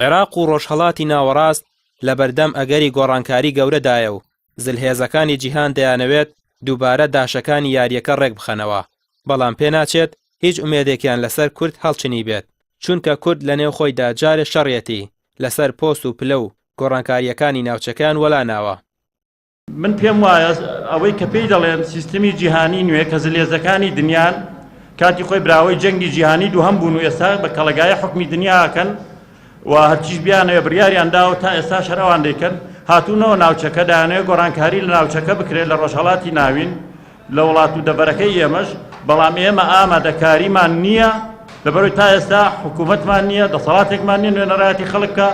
عێراق و ڕۆژهەڵاتی ناوەڕاست لەبەردەم ئەگەری گۆڕانکاری گەورەدایە و زلهێزەکانی جیهان دەیانەوێت دووبارە داشەکانی یارییەکە ڕێکبخەنەوە، بەڵام پێناچێت هیچ ئومێدێکیان لەسەر کورد هەڵچنیبێت، چونکە کورد لەنێو خۆیدا جارێ شەڕیەتی لەسەر پۆست و پلە و گۆڕانکارییەکانی ناوچەکەیان وەلا ناوە. من پێم وایە ئەوەی کە پێی دەڵێن سیستمی جیهانی نوێ کە زلێزەکانی دنیان کاتی خۆی براوەی جەنگی جیهانی دووهەم بوون و ئێستا بە کەڵەگایە حکمی دنیاکەن و هەرچیش بیانەوێ بڕیاریان داوە تا ئێستا شەر ئەوان دەیکەن هاتوونەوە ناوچەکە دایانەوێ گۆڕانکاری لە ناوچەکە بکرێت لە ڕۆژهەڵاتی ناوین لە وڵات و دەڤەرەکەی ئێمەش، بەڵام ئێمە ئامادەکاریمان نییە، لەبەرئەوەی تا ئێستا حکوومەتمان نییە، دەسەڵاتێکمان نییە نوێنەرایەتی خەڵک بکا،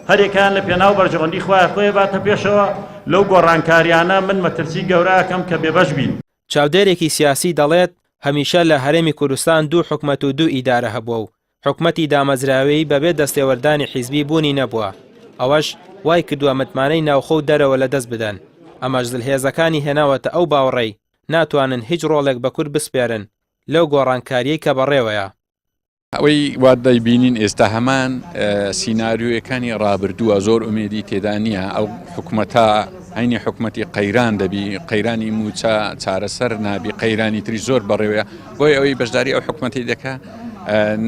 هەریەکەیان لە پێناو بەرژەوەندی خۆیان خۆی باتە پێشەوە، لەو گۆڕانکاریانە من مەترسی گەورە ئەکەم کە بێبەش بین. چاودێرێکی سیاسی دەڵێت، هەمیشە لە هەرێمی کوردستان دوو حکومەت و دوو ئیدارە هەبووە و حکومەتی دامەزراوەیی بەبێ دەستێوەردانی حیزبی بوونی نەبووە، ئەوەش وای کردووە متمانەی ناوخۆ و دەرەوە لەدەست بدەن، ئەمەش زلهێزەکانی هێناوەتە ئەو باوەڕەی ناتوانن هیچ ڕۆڵێک بە کورد بسپێرن لەو گۆڕانکارییەی کە بەڕێوەیە. ئەوەی وا دەیبینین ئێستا هەمان سیناریۆیەکانی ڕابردووە، زۆر ئومێدی تێدا نییە، ئەو حکومەتە عەینی حکومەتی قەیران دەبی، قەیرانی مووچە چارەسەر نابی، قەیرانی تری زۆر بەڕێوەیە، بۆیە ئەوەی بەشداری ئەو حکومەتی دەکا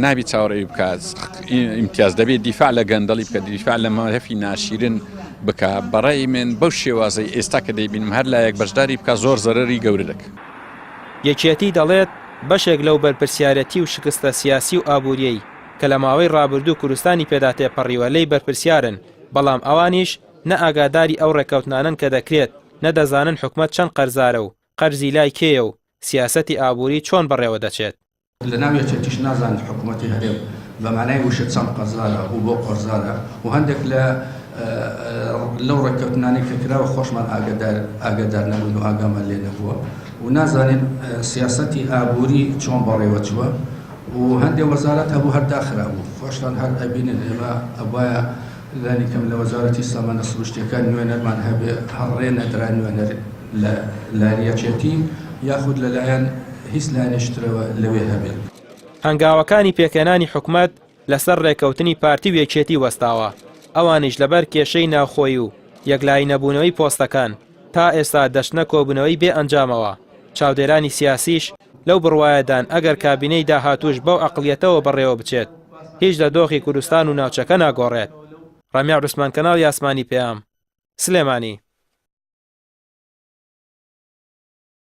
نابی چاوەڕێی بکات ئیمتیاز دەبێت دیفاع لە گەندەڵی بکە دیفاع لە مەلەفی ناشیرن بکە بەڕای من بەو شێوازەی ئێستا کە دەیبینم هەر لایەک بەشداری بکە زۆر زەرەری گەورە دەکە. یەکێتی دەڵێت بەشێک لەو بەرپرسیارەتی و شکستە سیاسی و ئابووریەی کە لە ماوەی ڕابردوو کوردستانی پێدا تێپەڕیوە لێی بەرپرسیارن، بەڵام ئەوانیش نە ئاگاداری ئەو ڕێککەوتنانەن کە دەکرێت، نە دەزانن حکومەت چەند قەرزارە و قەرزی لای کێیە و سیاسەتی ئابووری چۆن بەڕێوە دەچێت. لە ناو یەکێتیش نازانن حکوومەتی هەرێم بە مانای وشە چەند قەرزارە و بۆ قەرزارە و هەندێک لە لەو ڕێککەوتنانەی کە کراوە خۆشمان ئاگادار ئاگادار نەبووین و ئاگامان لێ نەبووە و نازانین سیاسەتی ئابووری چۆن بەڕێوە چووە و هەندێک وەزارەت هەبوو هەر داخرابوو خۆشتان هەر ئەبینن ئێمە ئەبوایە لانیکەم لە وەزارەتی سامانە سروشتیەکان نوێنەرمان هەبێ هەر ڕێ نەدرا نوێنەر لە لایەن یەکێتی یاخود لە لایەن هیچ لایەنێکی ترەوە لەوێ هەبێت. هەنگاوەکانی پێکهێنانی حکومەت لەسەر رێککەوتنی پارتی و یەکێتی وەستاوە، ئەوانیش لەبەر کێشەی ناوخۆیی و یەکلایی نەبوونەوەی پۆستەکان تا ئێستا دەچنە کۆبوونەوەی بێ ئەنجامەوە، چاودێرانی سیاسیش لەو بڕوایەدان ئەگەر کابینەی داهاتووش بەو عەقڵیەتەوە بەڕێوە بچێت هیچ لە دۆخی کوردستان و ناوچەکە ناگۆڕێت. ڕامیار عوسمان کەناڵی ئاسمانی پەیام، سلێمانی.